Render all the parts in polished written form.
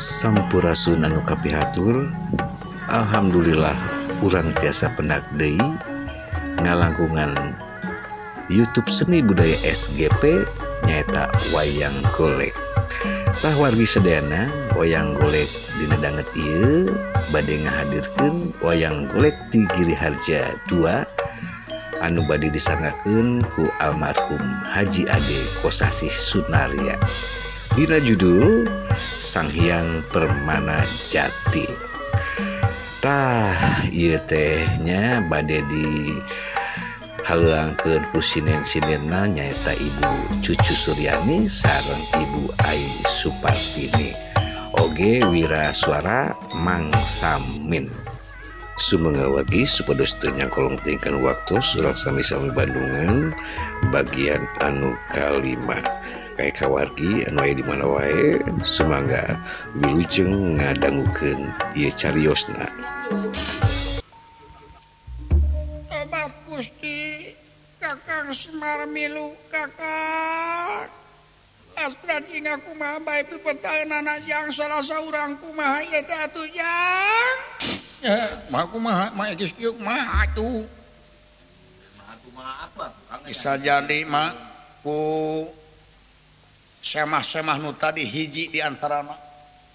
Sampurasun anu kapihatur. Alhamdulillah urang tiasa pendak deui ngalangkungan YouTube Seni Budaya SGP nyaeta Wayang Golek. Tah wargi sadayana, Wayang Golek dina danget ieu bade ngahadirkeun Wayang Golek ti Giri Harja 2 anu bade disanggakeun ku almarhum Haji Ade Kosasih Sunarya. Dina judul Sang Hyang Permana Jati. Tah ieu teh nya bade di haleuangkeun ku sinen-sinenna nyaeta Ibu Cucu Suryani sareng Ibu Ai Supartini. Oge wira suara Mang Samin. Sumangga wargi supados teu nyangkolong tingkan waktu urang sami-sami Bandungan bagian anu kalima. Kayak kawargi anu aya di mana wae sumangga wilujeng ngadangukeun ieu cariosna. Tobat Gusti Kakang Semar milu Kakang Astra jinga kumaha bae pipetaeunana jang salah saurang kumaha ieu teh atuh jang. Ya, mah kumaha mah geus kieu mah atuh. Mah kumaha atuh Kang. Bisa jadi mah ku semah-semah nu tadi hiji di antarana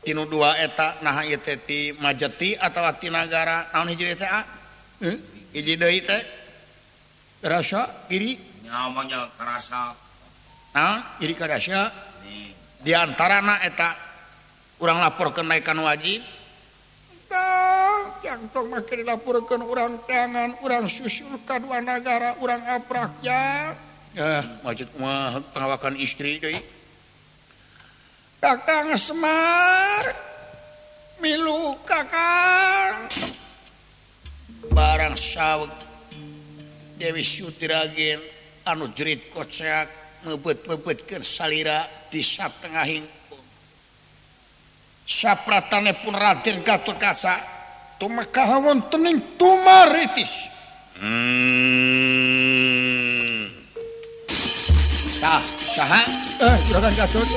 tinu dua eta naha ieu teh ti Majeti atawa ti Nagara naon hiji teh a? Hiji deui teh Karasa kiri nya karasa. Naon kiri karasa di antarana eta urang laporkeun naikan wajib. Tong yang tong make dilaporkeun urang tangan urang susul ka dua nagara urang aprak ya. Majid mah pengawakan istri deui. Kakang Semar milu Kakang barang saweg Dewi Sutiragen anu jerit koceak mebet-mebetkeun salira di satengahing sapratane pun Raden Gatotkaca tumekaha wontening tumaritis. Tah saha Juragan Gatot.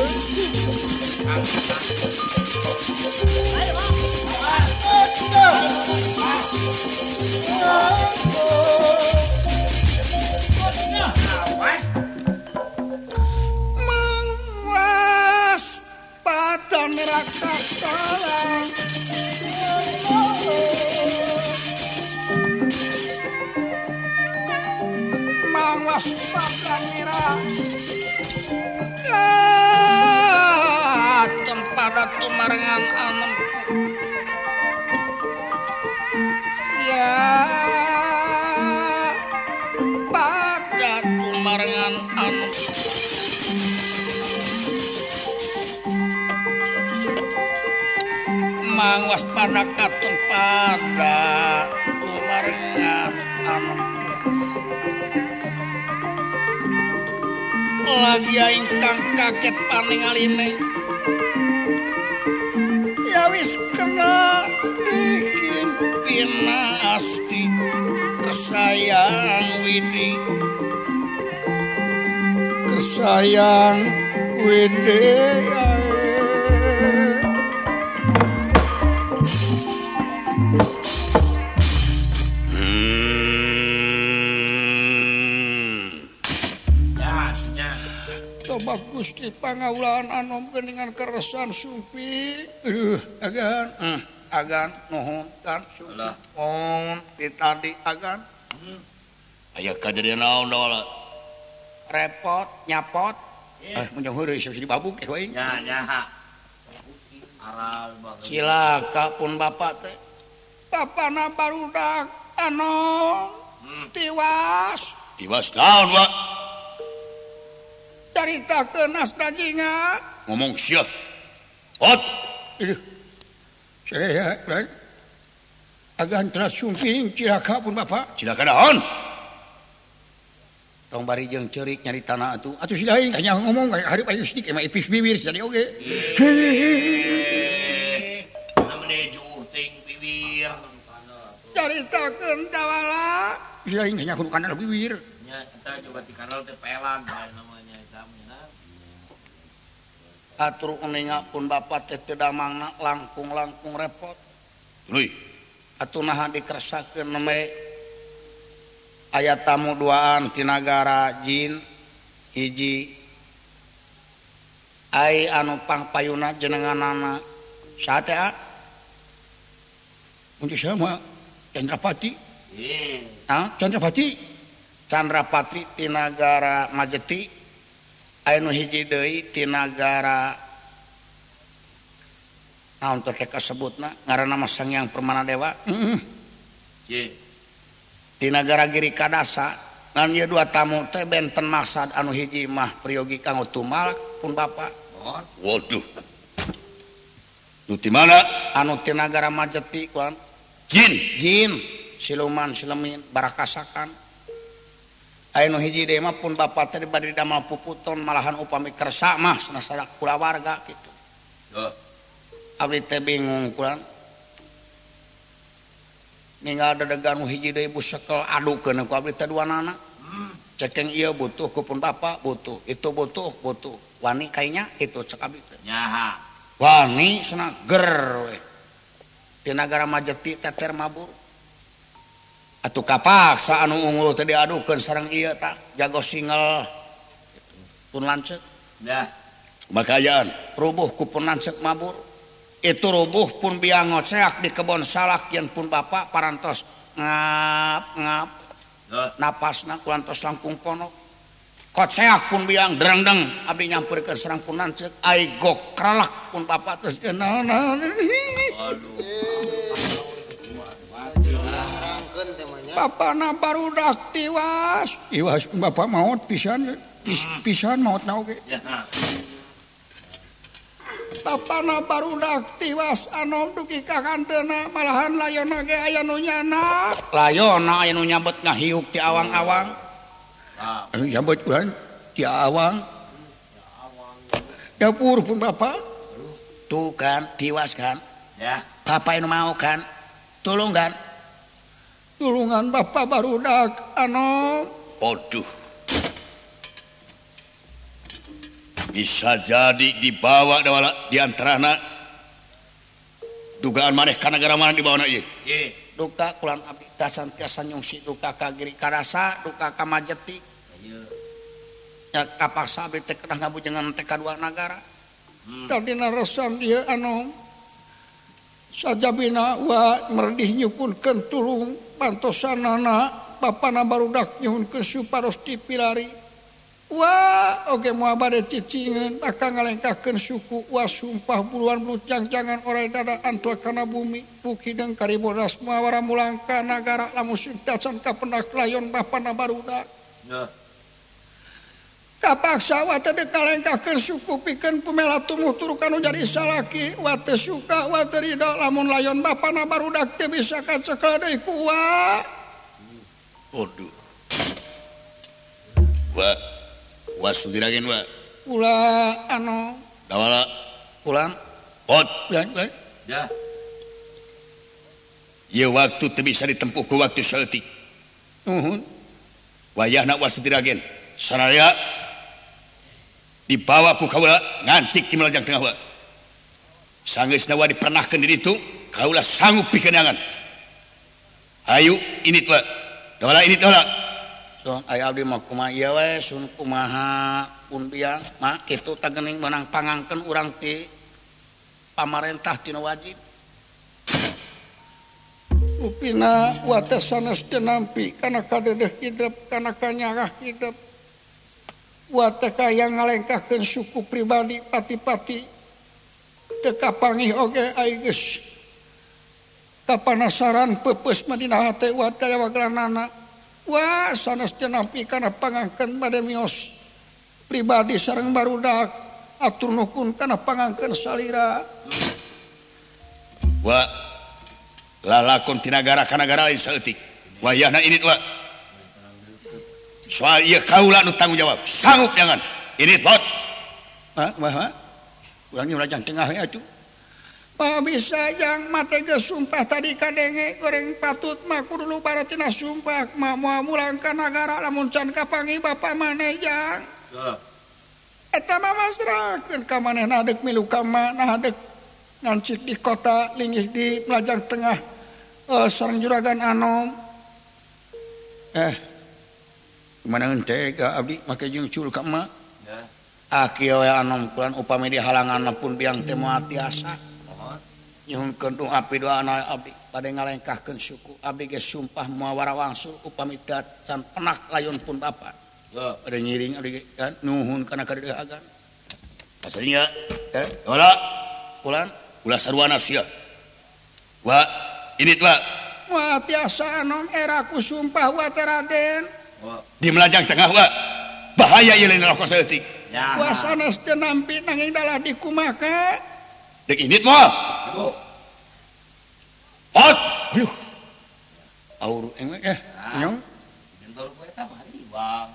Mangwas pada neraka salah. Mangwas pada neraka pada tumarengan anemku. Ya pada tumarengan anemku. Mangwas pada katon pada tumarengan anemku. Lagi ingkang kaget paningaline ya wis kena dikimpina asti kesayang widi kesayang widi. Toba Gusti pangaulaan anom geningan keresan sumpi. Aduh, agan, agan nuhun kan sumpi. Mohon di tadi agan. Aya kajadian naon dola. Repot, nyapot. Mun jeung heureuy sia dibabuk eh we. Nya nya. Cilaka pun bapak teh. Bapana barudak anom tiwas. Tiwas naon, Pak? Caritakeun Astra Jingga ngomong sia. Ot. Aduh. Saya lain. Agan telah sumping cilaka pun bapak. Cilaka naon? Tong bari jeung ceurik nyari tanah atuh. Atuh si lain hanya ngomong kayak hareup aya sedikit emang ipis bibir jadi oge. Namanya juuh ting bibir. Caritakeun dawala. Si lain hanya kudu kana bibir. Nya eta coba ti kanal teh pelag namanya. Atur uninga pun bapak teh teu damangna langkung-langkung repot. Tuluy. Atuh naha dikersakeun nembe aya tamu duaan ti nagara jin hiji ai anu pangpayuna jenenganana saha teh a? Mun sama Chandrapati. Ah, Chandrapati. Chandrapati ti nagara Majeti. Aya nu hiji deui ti nagara naon teh kasebutna ngaranna mah Sang Hyang Permana Dewa. Heeh. Ti nagara Giri Kadasa. Ngan ieu dua tamu teh benten maksad anu hiji mah priyogi kanggo tumal pun bapa. Waduh. Nu ti mana? Anu ti nagara Majeti kuan. Jin, jin, siluman, silemin, barakasakan. Aya nu hiji deui mah pun bapa teh bade damel puputon malahan upami kersa mah sanasana kulawarga kitu. Heuh. Abdi teh bingung kulan. Ninggal dedegan nu hiji deui busekel adukeun ku abdi teh duanana. Cekeng ieu butuh ku pun bapa butuh, itu butuh, butuh. Wani kayaknya itu cek abdi teh. Nyaha. Wani cenah ger we. Di nagara Majeti teter mabur. Atuh kapaksa anu unggul teh diadukeun sareng ieu tah jago single pun lanceuk. Dah. Makayaan rubuh ku pun lanceuk mabur. Itu rubuh pun biang ngoceak di kebon salak yen pun bapak parantos ngap ngap. Napasna kulantos langkung ponok. Koceak pun biang derengdeng abdi nyamperkeun sareng pun lanceuk ai gokralak pun bapak terus naon. Aduh. Bapana barudak tiwas. Iwas bapak maot pisan, pisan maot na oge. Bapana barudak tiwas anom dugi ka kanteuna malahan layona ge aya nu nyanak. Layona aya nu nyabet ngahiuk ti awang-awang. Nyabet urang ti awang. Dapur pun bapak. Tuh kan tiwas kan. Ya. Bapak nu mau kan. Tulung kan. Tulungan bapak barudak anom. Waduh. Bisa jadi dibawa dawala di antarana dugaan maneh ka nagara mana dibawa na ieu. Duka kulan abdi tasan tiasa nyungsi duka ka Giri Kadasa, duka ka Majeti. Ya kapaksa abdi teh kedah ngabujengan teh kadua nagara. Tadina resam ieu anom. Sajabina wa merdih nyupunkeun tulung pantosanana bapana barudak nyuhunkeun supados dipilari. Wah, oge moal bade cicingeun bakal ngalengkahkeun suku wa sumpah buluan belut jangjangan oray dada antul kana bumi bukideung karibodas muawara mulang ka nagara lamun tacan kapendak layon bapana barudak. Kapaksa wa teh kalengkahkeun suku pikeun pumela tumuh turu kanu jadi salaki wa teu suka wa teu ridho lamun layon bapana barudak teu bisa kacekel deui ku wa. Waduh. Wa wa sugiragen wa. Kula anu dawala pulang pot bulan bulan. Ya. Ieu waktu teu bisa ditempuh ku waktu saeutik. Nuhun. Wayahna wa sugiragen saraya dibawa ku kaula ngancik di melajang tengah wa. Sanggeusna wa dipernahkeun di ditu, kaula sanggup pikeun. Hayu init wa. Dawala init heula. Sun aya abdi mah kumaha ieu we sun kumaha pun biang mah kitu tah geuning meunang pangangkeun urang ti pamarentah tina wajib. Upina wates sanes teu nampi kana kadedeh hidep kana kanyarah hidep. Wate kaya ngalengkahkeun suku pribadi pati-pati teu kapangih oge ai geus kapanasaran peupeus mah dina hate wa daya wagelanana. Wah sanes teu nampi kana pangangkeun bade mios pribadi sareng barudak atur nuhun kana pangangkeun salira. Wa lalakon ti nagara ka nagara lain saeutik. Wayahna init wa. Soal ieu kaula nu tanggung jawab. Sanggup jangan. Init pot. Ha, kumaha? Urang nyurajang tengah we atuh. Bisa yang mate geus sumpah tadi kadenge goreng patut mah kudu lubar tina sumpah mah moal mulang ka nagara lamun can kapanggih bapa maneh jang. Eta mah masrahkeun ka manehna deuk milu ka mana deuk ngancik di kota linggih di Melajang Tengah sareng juragan Anom. Gimana tega abdi make jeung cul ka emak. Aki we Anom kulan upami di halangan pun biang teh moal tiasa. Nyuhunkeun doa pidoana abdi bade ngalengkahkeun suku abdi ge sumpah moal warawangsul upami teu can penak layun pun bapak. Bade ngiring abdi ge nuhun kana ka dieu agan. Aslinya Wala kulan ulah sarwana sia. Wa ini telah moal tiasa Anom era ku sumpah wa teh Raden. Di Melajang Tengah wa bahaya ieu lain rokok saeutik. Wa sanes teu nampi nanging dalah dikumaka. Dek init moal. Hot. Aduh. Aur engwe nyong. Bentor ku eta bari bang.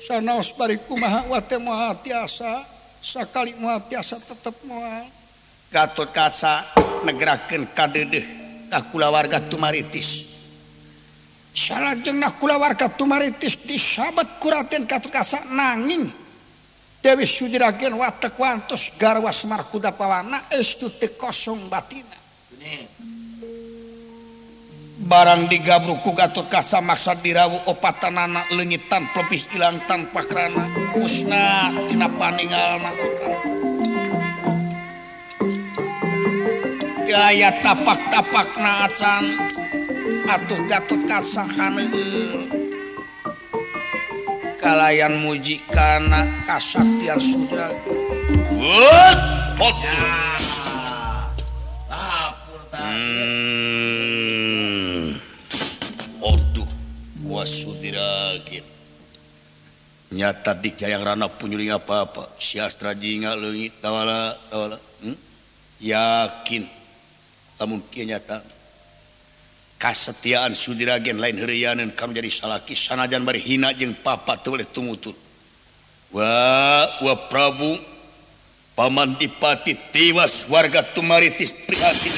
Sanaos bari kumaha wa teh moal tiasa sakali moal tiasa tetep moal. Gatot Kaca negerakeun kadeudeuh ka kulawarga Tumaritis. Salajengna kulawarga Tumaritis disabet ku Raden Gatot Kaca nanging Dewi Sudiragen watek wantos garwa Semar Kuda Pawana estu teu kosong batina. Barang digabruk ku Gatot Kaca maksa dirawu opatanana leungit tanpa lebih ilang tanpa krana musnah tina paninggalna. Teu aya tapak-tapakna acan atuh Gatot Kaca haneul. Kalayan muji kana kasaktian Sudiragen. Hot. Aduh, gua Sudiragen. Nyata dik jayang rana punyuling apa-apa. Siastra jinga leungit tawala tawala. Yakin lamun kieu nyata kasetiaan Sudiragen lain heureuyaneun kamu jadi salaki sanajan bari hina jeung papa teu boleh tumutur. Wa Prabu Paman Dipati tiwas warga Tumaritis prihatin.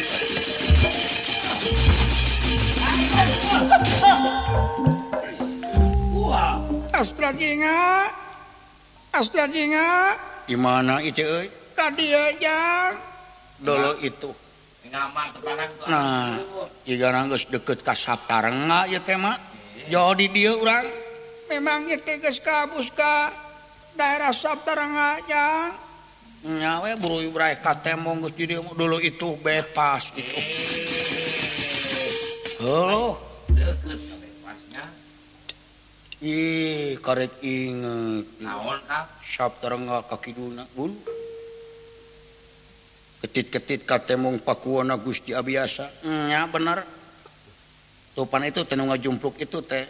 Wah, Astra Jinga. Astra Jinga. Di mana itu euy? Ka dieu jang. Dolo itu. Nah, jika geus deket ka Saptarengga ieu teh mah. Jauh di dieu urang. Memang ieu teh geus kabus ka daerah Saptarengga jang. Nya we buruy brae ka tembong geus di dieu dulu itu bebas itu. Heuh, deket ka bebasnya. Ih, karek inget. Naon ka? Saptarengga ka kidulna bulu. Ketit-ketit ka tembong Pakuwana Gusti Abiyasa. Nya bener. Tupan itu teh nu ngajumpluk itu teh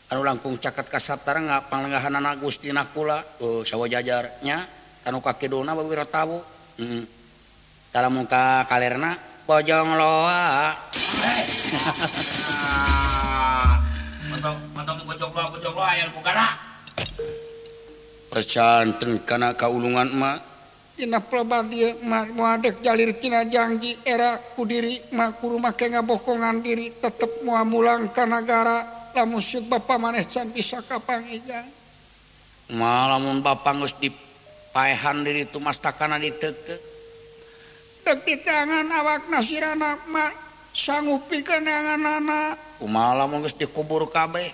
anu langkung caket ka Saptarengga panglenggahanana Gusti Nakula sawajajar nya anu ka kidulna Wiratawu. Heeh. Lamun ka kalerna Bojong Loa. Mantong Bojong Loa, Bojong Loa aya bukana. Percanten kana kaulungan emak. Dina pelebar dieu mah moal dek jalir tina janji era ku diri mah kudu make ngabokongan diri tetep moal mulang ka nagara lamun seuk bapa maneh can bisa kapanggih. Mah lamun bapa geus dipaehan diri tu mastakana diteukeuh. Dek di tangan awakna sirana mah sanggup pikeun neanganana. Kumaha lamun geus dikubur kabeh?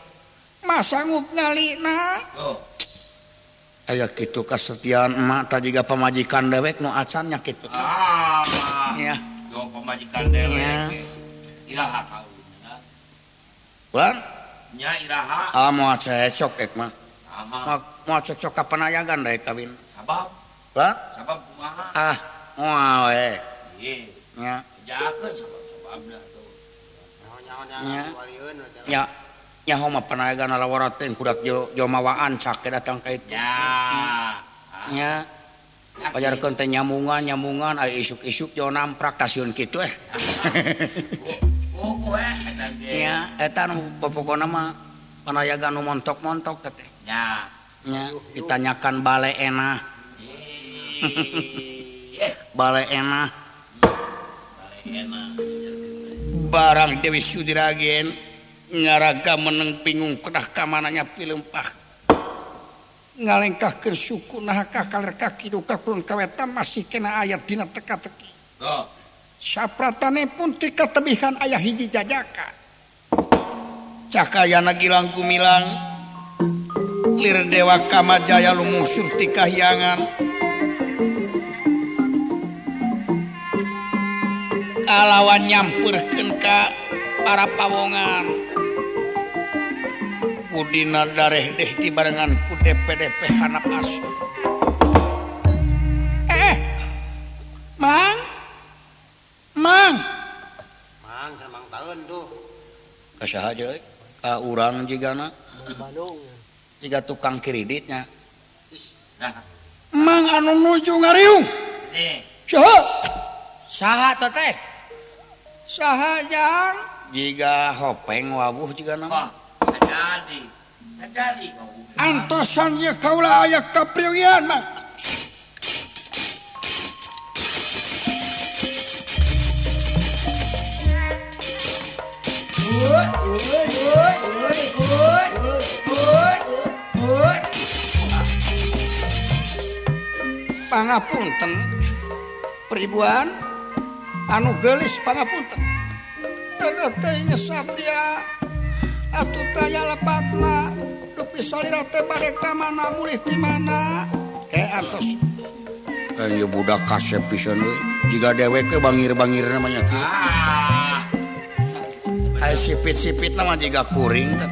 Mah sanggup ngalina. Oh. Aya kitu kasetiaan emak tadi juga pamajikan dewek nu acan nya kitu. Ah. Ya. Yo pamajikan dewek. Iraha kawinna. Bulan? Nya iraha. Ah moal cecok ek mah. Aha. Moal cecok ka panayagan daek kawin. Sabab? Bulan? Sabab kumaha? Ah, moal we. Ieu. Nya. Jakeun sabab-sababna tuh. Nya. Nya. Nyaho mah panayagan lawara teh kudak jo mawaan cake datang ka itu. Ya. Nya. Pajarkeun teh nyamungan aya isuk-isuk jo namprak tasieun kitu eh. Buku eta ge. Nya, eta nu popokona mah panayagan nu montok-montok teh. Nya. Nya, ditanyakan bale enah. Bale enah. Bale enah. Barang Dewi Sudiragen ngaraga meneng bingung kedah kamananya pilempah. Ngalengkahkeun suku nah ka kaler ka kidul ka kulon ka wetan masih kena aya dina teka-teki. Sapratane pun tika tebihan aya hiji jajaka. Cakayana Gilang Gumilang lir Dewa Kamajaya lumusur ti kahyangan. Kalawan nyamperkeun ka para pawongan. Budina dareh deh dibarengan ku DPDP hanap asu. Mang. Mang. Mang mang taeun tuh. Ka saha deui? Ka urang jigana. Bandung. Jiga tukang kreditnya. Mang anu nuju ngariung. Saha? Saha teh teh? Saha jang? Jiga hopeng wawuh jigana. Wah, sajadi. Sajadi wawuh. Antosan ye kaula aya kapriuyan mang. Pangapunten peribuan anu geulis pangapunten. Dadah teh nyesapria atuh taya lepatna dupi salira teh bade ka mana mulih ti mana ke antos. Ieu budak kasep pisan euy. Jiga dewek we bangir-bangir namanya kieu. Ah. Ai sipit-sipit nama jiga kuring teh.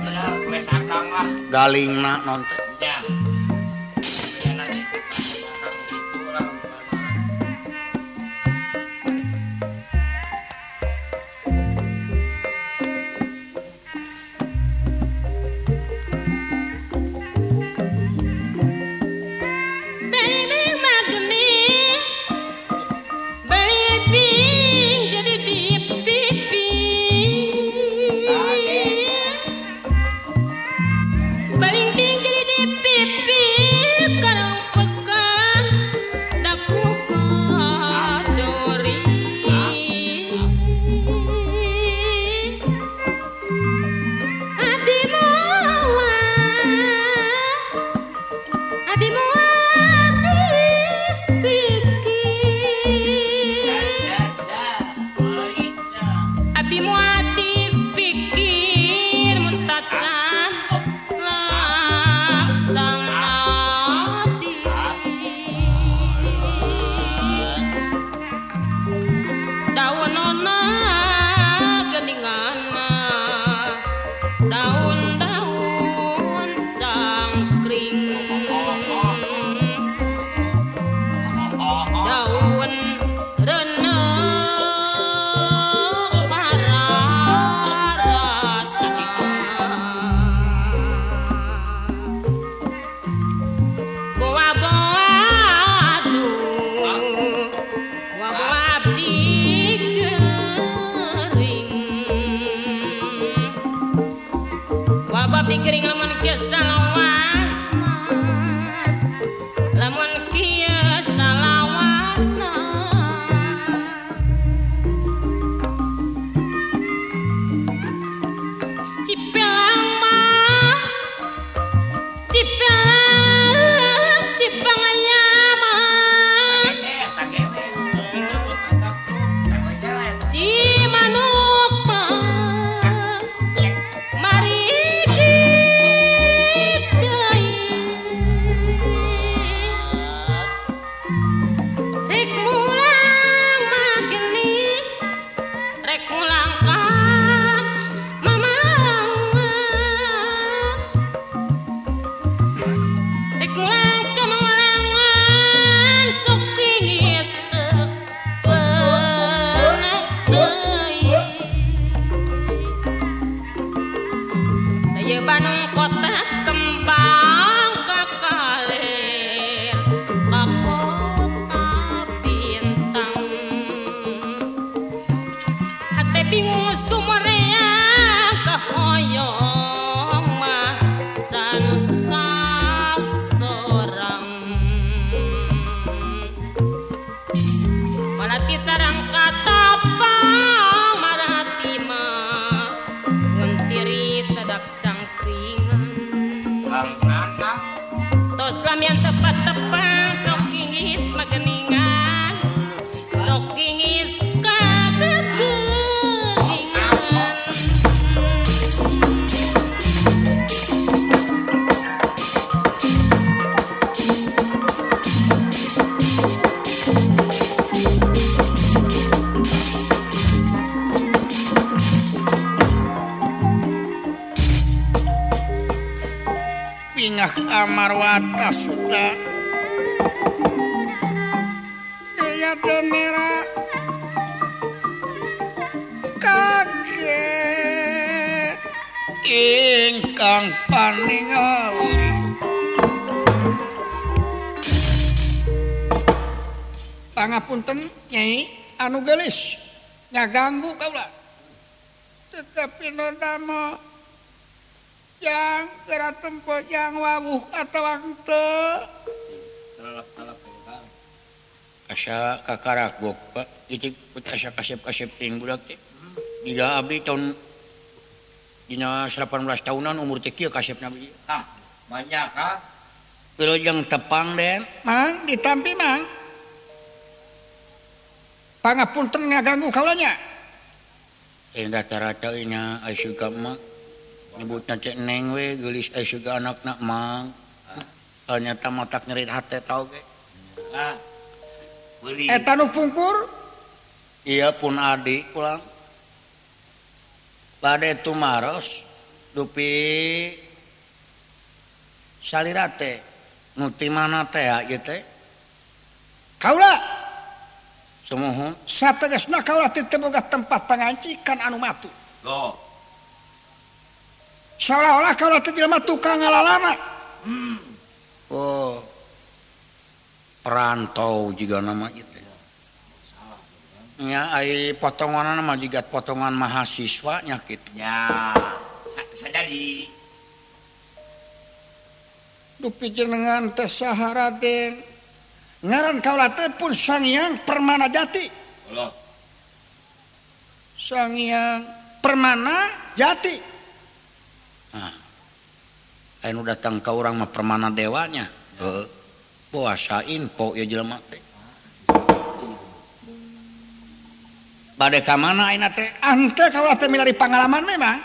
Wes akang lah. Galingna non teh. Ya. Tos Dyah Amarwata Suta. Iya denera kaget ingkang paningali. Pangapunten Nyai anu geulis ngaganggu kaula. Tetapi nodamo yang geura tempo yang wawuh atawa henteu. Asa kakaragok Pak, itik asa kasep-kasep ting budak teh. Jiga abdi tahun dina 18 tahunan umur teh kieu kasepna abdi. Ah, banyak ha. Wilujeng tepang Den. Mang ditampi Mang. Pangapunten ngaganggu kaulanya. Rata-rata nya ai suka mah nyebutna teh neng we geulis ai suka anakna mang. Ternyata matak nyeri hate tau ge. Ah. Beuli. Eta nu pungkur? Iya pun adik pulang. Bade tumaros dupi salira teh nu ti mana teh ieu teh? Kaula sumuhun sategasna kaula teh teu boga tempat pangancikan anu matu. Loh. Seolah-olah kaula teh jelema tukang ngalalana. Oh. Perantau juga nama ieu teh. Nya ai potonganna mah jiga potongan mahasiswa nya kitu. Ya, sajadi. Dupi jenengan teh saha Raden? Ngaran kaula teh pun Sangyang Permana Jati. Allah. Sangyang Permana Jati. Nah. Anu datang ka urang mah Permana Dewanya. Heeh. Puasa info ieu jelema teh. Bade ka mana ayeuna teh? Ante kaula teh milari pangalaman memang.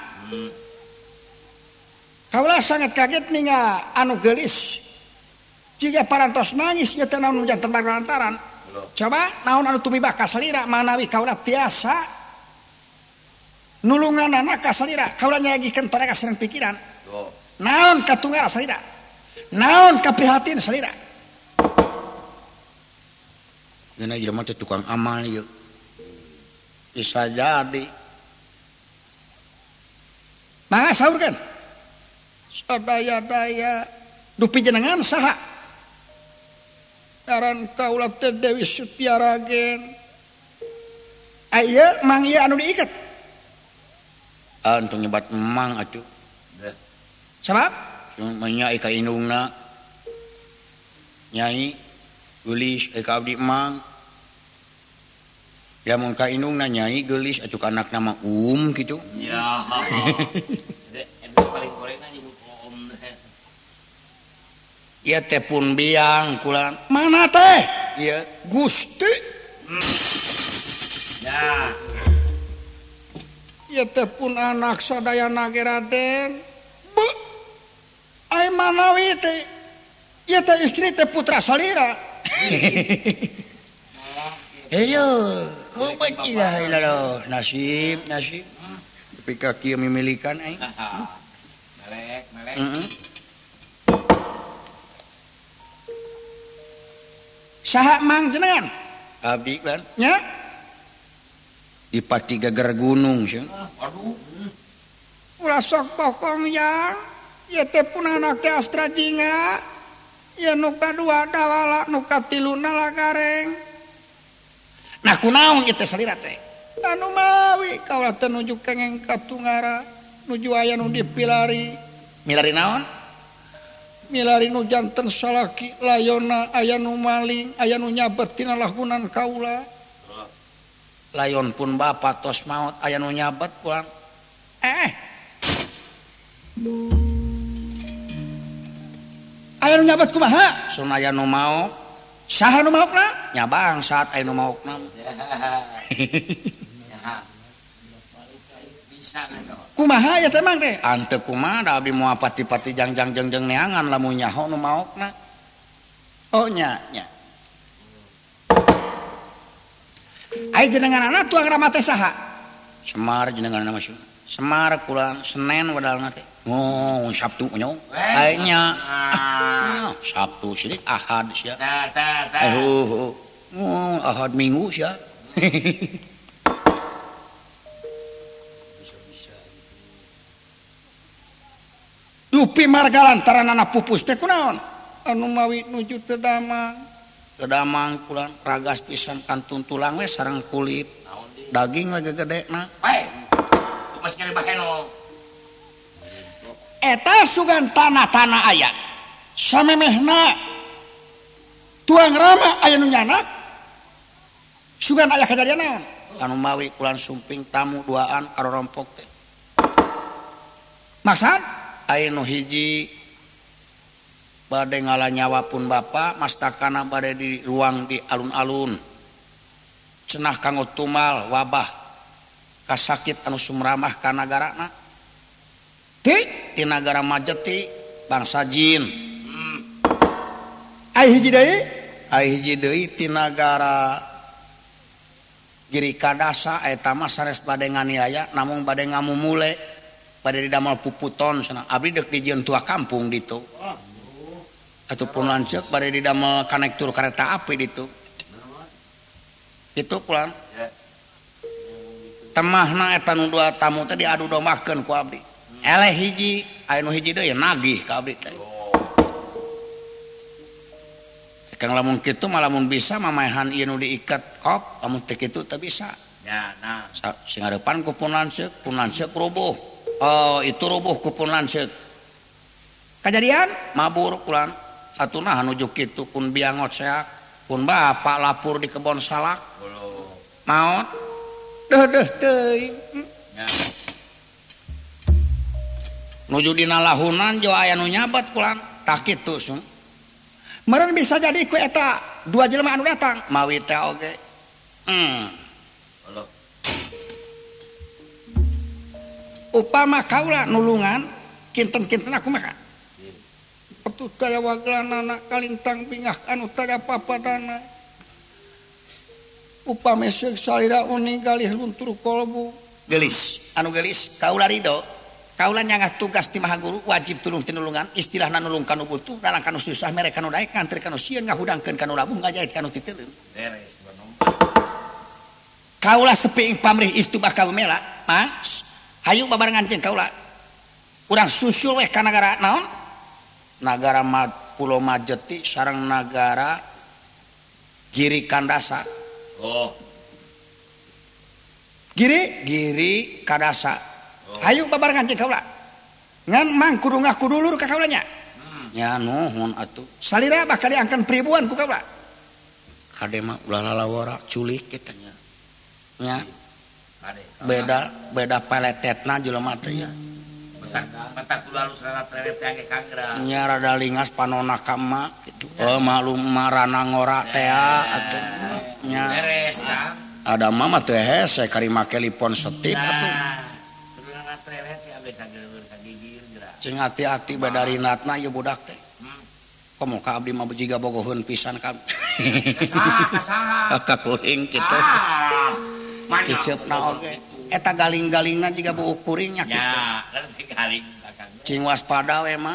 Kaula sangat kaget ninga anu geulis. Jika parantos nangis nya teh naon janten lantaran. Coba naon anu tumibak ka salira manawi kaula tiasa nulunganana ka salira kaula nyagikeun taraga sareng pikiran. Naon katunggara salira? Naon kaprihatin salira? Geuna jelema teh tukang amal ieu. Bisa jadi. Mangga saurkeun. Sadaya-daya dupi jenengan saha? Ngaran kaula teh Dewi Sutiaragen. Aya mang ieu anu diiket. Entong nyebat mang atuh. Sabab? Nya ka indungna. Nyai geulis ka abdi mang. Lamun ka indungna nyai geulis atuh ka anakna mah kitu. Ya. Eta paling gorengna nyebut om. Ieu teh pun biang kula. Mana teh? Ieu Gusti. Ya. Ieu teh pun anak sadayana ge Raden. Bu. Ai manawi teh ieu teh istri teh putra salira. Heyo, kumaha ilaha nasib, nasib. Tapi ka kieu mimilikan aing. Melek, melek. Saha mang jenengan? Abdi kan? Nya? Di pati gager gunung sih. Aduh. Ulah sok bokong yang ieu teh pun anak teh Astra Jingga. Ieu nu kadua dawala, nu katiluna lagareng. Nah kunaon ieu teh salira teh? Anu mawi kaula teh nuju kengeng katunggara, nuju aya nu dipilari. Milari naon? Milari nu janten salaki layona aya nu maling, aya nu nyabet tina lagunan kaula. Layon pun bapak tos maot aya nu nyabet kurang. Aya nu nyabet kumaha? Sun aya nu maot. Saha nu maokna? Nya bangsat aya nu maokna. Kumaha ya teh mang teh? Ante kumaha da abdi moal pati-pati jangjang jengjeng neangan lamun nyaho nu maokna. Oh nya nya. Ai jenenganana tuang rama teh saha? Semar jenenganana mah. Semar kurang Senin wadalna teh. Oh, Sabtu nyong. Aing nya. Sabtu sidik Ahad sia. Tah tah tah. Oh, Ahad Minggu sia. Dupi marga lantaran anak pupus teh kunaon? Anu mawi nuju teu damang. Teu damang kulan ragas pisan kantun tulang we sareng kulit. Daging we gegedena. Bae. Tumas kene baheno. Eta sugan tanah-tanah aya. Samemehna tuang rama aya nu nyanak. Sugan aya kajadian naon? Anu mawi kulan sumping tamu duaan karorompok teh. Maksad? Aya nu hiji bade ngala nyawa pun bapa mastakana bade di ruang di alun-alun cenah kanggo tumal wabah kasakit anu sumramah ka nagarana ti ti nagara Majeti bangsa jin. Aya hiji deui ti nagara Giri Kadasa eta mah sanes bade nganiaya namung bade ngamumule bade didamel puputon cenah abdi deuk dijieun tua kampung ditu. Ataupun lanceuk bade didamel konektur kereta api ditu. Kitu pulang. Temahna eta nu dua tamu teh diadu dombakeun ku abdi. Eleh hiji, aya nu hiji deui nagih ka abdi teh. Cekang lamun kitu mah lamun bisa mamaehan ieu nu diiket kop, lamun teu kitu teu bisa. Ya, nah. Sing hareupan ku pun lanceuk rubuh. Oh, itu rubuh ku pun lanceuk. Kajadian mabur pulang. Atuh nah nuju kitu pun biangot seak, pun bapak lapur di kebon salak. Maot. Deuh teuing. Nuju dina lahunan jo aya nu nyabat pulang. Tah kitu sung. Meureun bisa jadi ku eta dua jelema anu datang mawi teh oge. Upama kaula nulungan kinten-kinten aku mah petut kaya waglanana kalintang bingah anu taya papadana upami seuk salira uning galih luntur kolbu gelis anu gelis kaula ridho kaula nyangah tugas ti maha guru wajib tulung tinulungan istilahna nulung kanu butuh dalang kanu susah mere kanu daek ngantri kanu sieun ngahudangkeun kanu labuh ngajait kanu titeuleun beres kaula sepi ing pamrih istubah kaumela mang hayu babarengan jeung kaula urang susul weh ka nagara naon nagara Pulau Majeti sareng nagara Giri Kandasa. Oh. Giri Kadasa. Oh. Hayu babarengan jeung kaula ngan mang kudu ngaku dulur ka kaula nya. Nya nuhun atuh salira bakal diangkeun pribuan ku kaula kade mah ulah lalawara culik kitu nya. Nya beda paletetna jelema teh nya. Matak kudu alus rada trelet teh kanggra. Nya rada lingas panona ka emak kitu. Oh malum marana ngora teh atuh nya. Beres Kang. Ada mah teh hese kari make lipon setip atuh. Kudu rada trelet sih abdi kageureun kagigir geura. Cing hati-hati beda rinatna ieu budak teh. Komo ka abdi mah jiga bogoheun pisan ka. Kasaha kasaha. Ka kuring kitu. Kiceupna oge. Eta galing-galingna jiga buuk kuringnya kitu. Ya, galing Cing waspada we mah.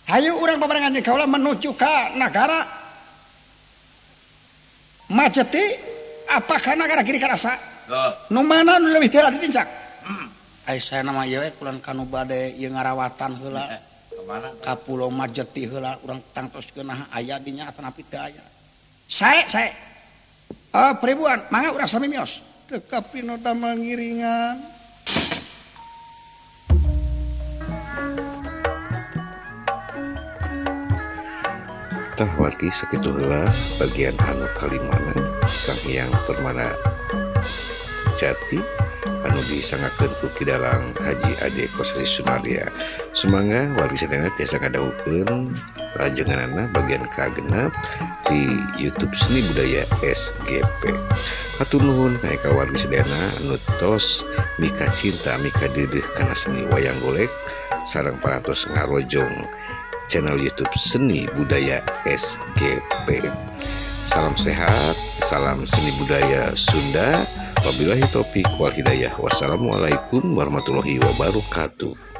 Hayu urang babarengan jeung kaula menuju ka nagara Majeti apakah nagara Giri Kadasa? Nu mana nu leuwih teu ditincak? Ai saya nama ieu we kulan kanu bade ieu ngarawatan heula. Ka Pulau Majeti heula urang tangtoskeun nah aya dinya atanapi teu aya. Sae sae. Peribuan mangga urang sami mios. Teu kapino damel ngiringan. Tah wargi sakitu heula bagian anu kalimana Sang Hyang Permana Jati anu disangakeun ku Ki Dalang Haji Ade Kosasih Sunarya. Sumangga wargi sadayana tiasa ngadangukeun lajenganana bagian kagenep di YouTube Seni Budaya SGP. Hatur nuhun ka wargi sadayana anu tos mika cinta mika deudeuh kana seni wayang golek sareng parantos ngarojong channel YouTube Seni Budaya SGP. Salam sehat, salam seni budaya Sunda. Wabillahi taufik wal hidayah. Wassalamualaikum warahmatullahi wabarakatuh.